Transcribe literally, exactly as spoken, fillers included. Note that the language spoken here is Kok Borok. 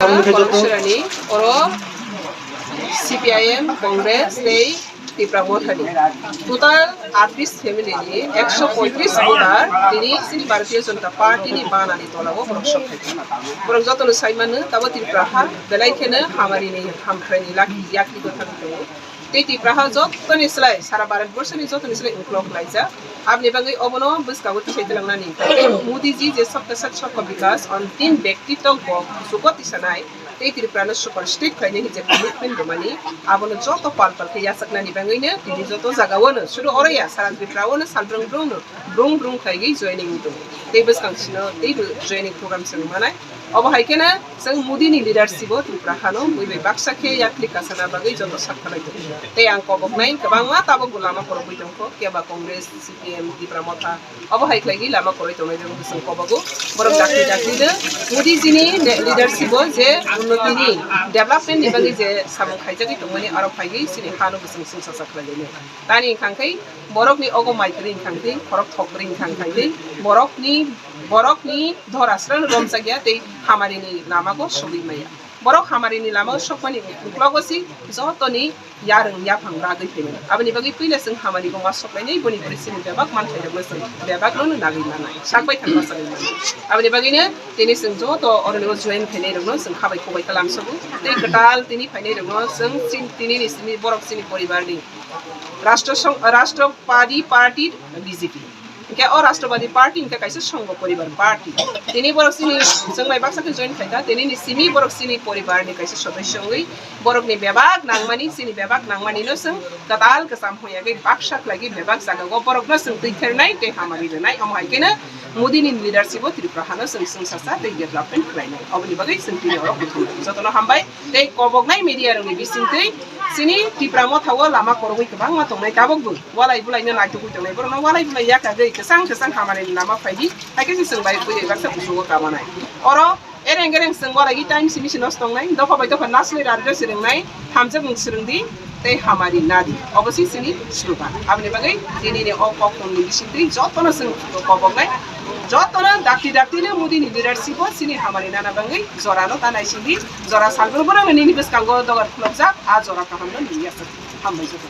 Koroksurani, oro C P I M, Congress tei Tipra Mothani total aatris family ni ekso poitris voter tini chini Bharatiya Janata Party ni banani tola o borok sok khaikha. Borok jotono sai mano, tabo Tripura ha belai kheno hamari ni hamkrai ni laki yakni ko thangwi tongo. Tei Tripura ha jotoni slai, sara Bharat borso ni jotoni slai uklok laijak. Aboni bagwi obono bwskango tisai twlangnani. Modi ji je sabka sath sabka vikas, antim byakti tak bo suko tisanai. Tei Tripura no super state khlainai hinwi je commitment rwmani, abono joto pal pal khe yachaknani bagwino tini joto jagao no, sudu oro ya, sara Tripura o no sal brung brung no, brung brung khlaiwi joining wng tongo. Tei bwskang sino teibo joining program se wng manai. Obo hai kheno chwng Modi ni leadership o Tripura hano bui bai baksa khe yakli kasana bagwi joto sak khalai tongo. Tei ang koboknai kwbangma tabuk bo lama korogwi tongkho, keba Congress, C P M, Tipra Motha, obo hai khlaigwi lama koroi tongnai rok bwswng kobogo. Borok dakti dakti no Modi ji ni ne-, leadership o je unnoti ni, development ni bagwi je samung khaijagwi tongmani, aro phaiwi chini hano bwswng swngsa sak khlailainai. Tani wngkha khe borok ni ogo mai kwrwi wngkha khe, khorok thok kwrwi wngkha khe, borok ni, borok ni dhora srano romjakya tei hamari ni lama go sogwi maya. Borok hamari ni lama o sokmani uklogo si jotoni yarwng yaphang ragwi phaimani. Aboni bagwi puila chwng hamari bo ma soklainai, boni bwrwi chini bebak manthai rokno chwng bebak no nagwi manai, sakbai thangma chagwi manai. Aboni bagwino tini chwng joto oroni o join khainai rokno chwng khabai khubai kalam sobo. Tei kwtal tini phainai rokno chwng chin-, tini ni simi borok chini poribar ni Rashtra Song-, Rashtrapati Party B J P. Hingke o Rashtrapati Party hingke kaisa songho poribar party. Tini borok chini chwng bai baksa khe join khaikha, tini ni simi borok chini poribar ni kaisa sodosyo wngwi borok ni bebak nangmani, chini bebak nangmani no chwng kwtal kwcham hoyagwi baksa khlaigwi bebak jaga o borok no chwng twi thernai tei hamari rwnai. Omo hai khe no Modi ni leadership o Tripura hano chwng swngsa sa tei development khlainai. Oboni bagwi chwng tini oro kuthum jotono hambai. Tei koboknai media rokni bisingtwi chini Tipra Motha o lama korogwi kwbangma tongnai, tabukbo walai bulaino naitugwi tongnai, borokno walai bulai yakagwi kwchang kwchang hamari lama phaidi, hai khe se chwng bai bui bai baksa kuchugo kamanai. Oro ereng ereng chwng walaigwi time simi se nosto wngnai, dopha bai dopha naslai rarwino swrwngnai, hamjakmung swrwngdi tei hamari nadi, obo se chini slogan. Aboni bagwi tinini o koktwmni bisingtwi jotono chwng koboknai, jotono dakti dakti no Modi ni leadership o chini hamari nana bagwi jorano ta naisingdi. Jora salbrum borok nini bwskango dogar khulokjak, a jora kaham no nini yasakdi. Hambai joto.